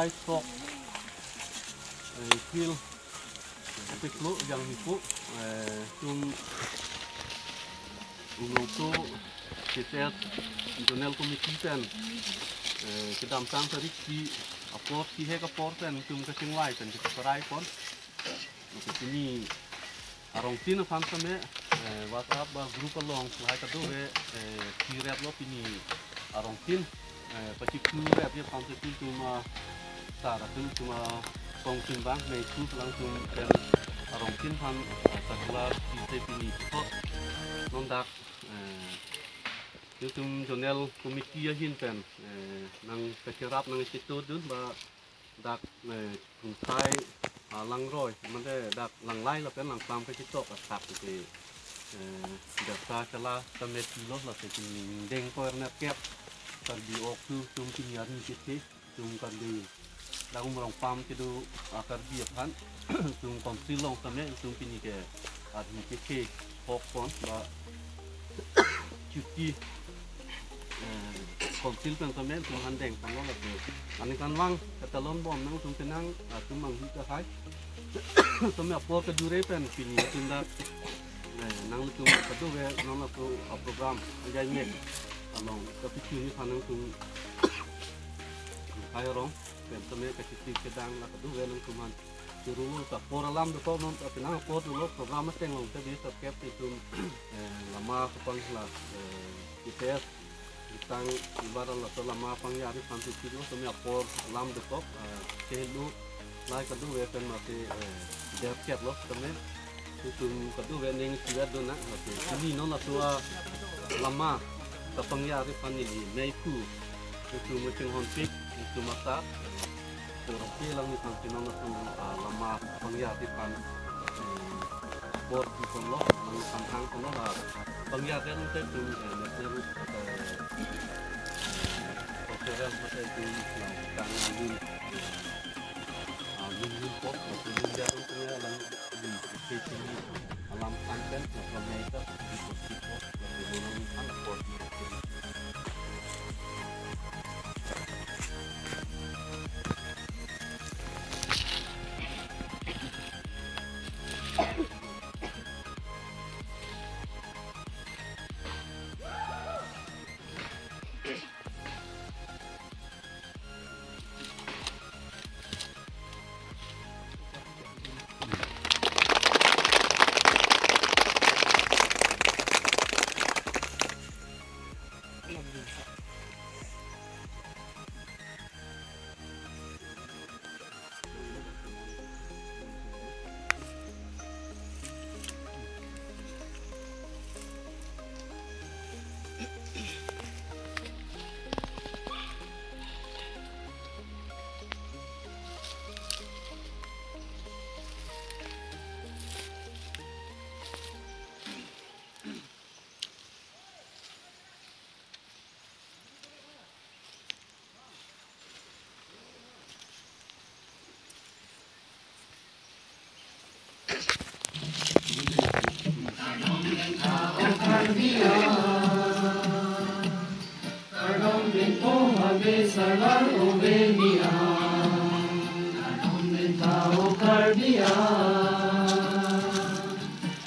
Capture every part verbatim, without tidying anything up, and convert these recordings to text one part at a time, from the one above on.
Sok, eh, April, April lo yang hipo, eh, tum Umlongso K T S Zonal Committee pen, eh, kedamtang tarik isi apor, isi hek apor pen tum kachingvai pen kachingrai pon. Oke, pini arongtin aphan tame, eh, WhatsApp ba group along lahai kadokave, eh, isi rep lo pini arongtin, eh, pachiklu rep ye aphan si tum, ah, sar atum tum, ah, kongtin bang, mei su lang tum pen arongtin aphan, ah, circular isi pini puthot non dak, eh, ilitum zonal committee ahin pen, eh, nangkachingrap nangchetudun ba dak, eh, Kungsai, ah, langroi, mate dak langlai lapen langplam kachetok athak ke, eh, dak ta chala ta mesi lo, lasi pini deng ko er nerkep, Karbi ok tu tum pini arni kisi, tum Karbi, dak Umrongpam kedo, ah, Karbi aphan, tum council along tame, tum pini ke arni kisi, hok pon, ba, chuti, eh, council pen tame tum han deng pon lo lake. Aningkanvang katalon bom nangtum penang, ah, tum manghu kahai. Tame apor kejure pen pini tum dak, eh, nangtum kadokave nangtum, ah, program ajai mek along kapichini aphan nangtum hai rong pen tame kachiti kedang la kadokave nangtum aphan. Churu ta apor alam dokok non, tapi nang apor dolo program ateng along ta di subscribe itum, eh, lama kapangla, eh, K T S, itang ibarat laso lama pangyari aphan si churu tame apor alam dokok, eh, kehelo lahai kadokave pen mate, eh, derkep lo tame. Itum kadokave ning siwet dona, mate. Pini non laso, ah, lama kapangyari aphan neli mei pu itum chinghonpik, itum asar. Terus ke lang ni tang pinang langsung, ah, lama pangyari aphan, eh, apor di pon lo, lang tang hang pon lo, ah, pangyari ante tum, eh, national, eh, eh, cultural mate tum, eh, tang lun, eh, ah, lun lun pok, lun lun jarum tum lang di, di sini alam tang pen, langsung naik ke, di pos, di pos, langsung lang hang apor di.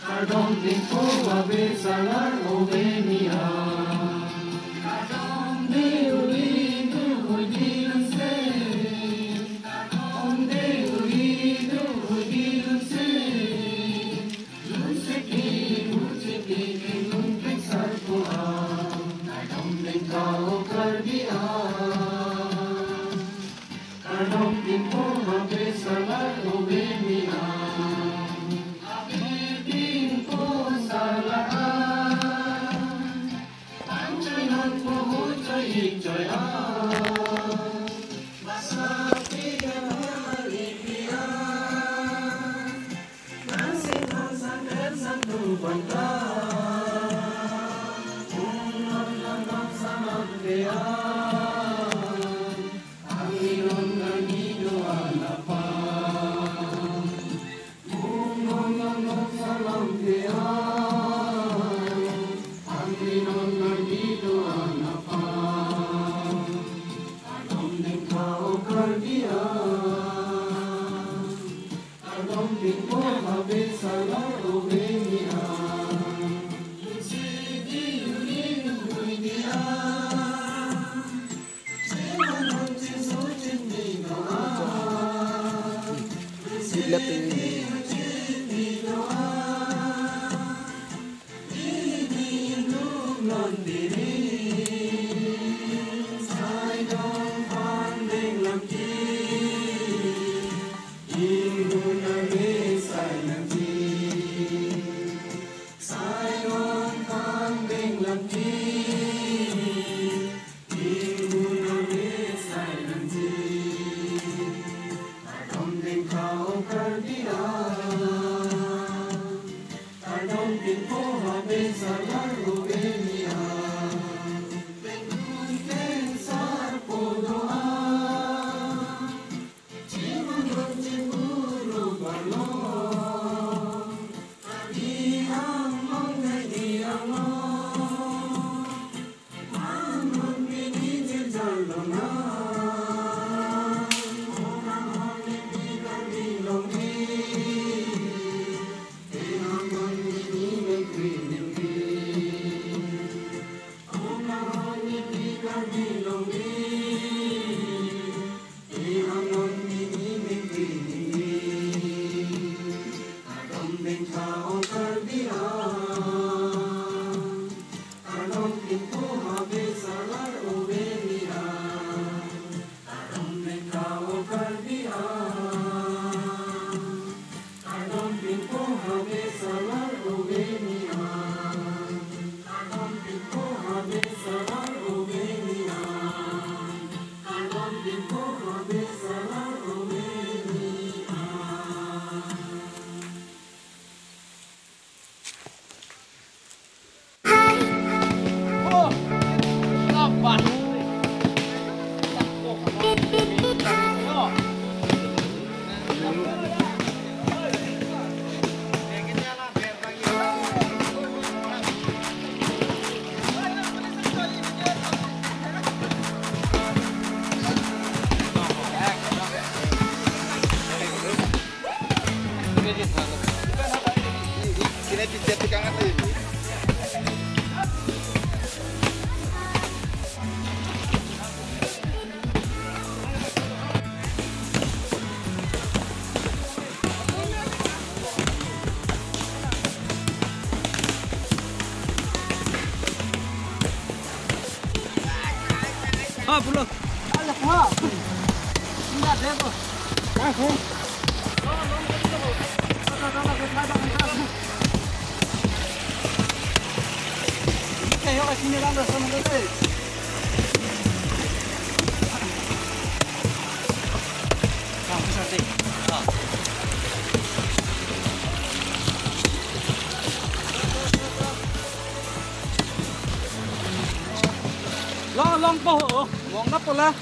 Kardom pen ko ave salar ove mi a. Kardom de uli du udi lun se. Kardom de uli du udi lun se. Lun se ki, lun se ki, ki lun pen sar ko a. Kardom pen ka o Karbi a. Kardom pen ko ave salar ove mi a. Ave pen ko salar a. Sai dong pandeng lam ke, inghun ave sai lam ke. Sai dong pandeng lam ke, inghun ave sai lam ke. Kardom dengkha o Karbi ang, kardom pinpo habe salar ove ni ang. Pengkun pen sarpo do-an, chimunun chimuru barlo. Karbi Anglong, Karbi Anglong. Kardom dengkha o Karbi ang, kardom pinpo habe salar ove ni ang. Kardom dengkha o Karbi ang, kardom pinpo habe salar ove ni ang. Kardom pinpo habe salar ove ni ang. Kardom pinpo habe salar ove ni ang. Ha, pulo. Ala, ha. Inda debo. Ha, ha. Kayo kasi nilang rasa mo, eh. Long, long po ho. Long na pola.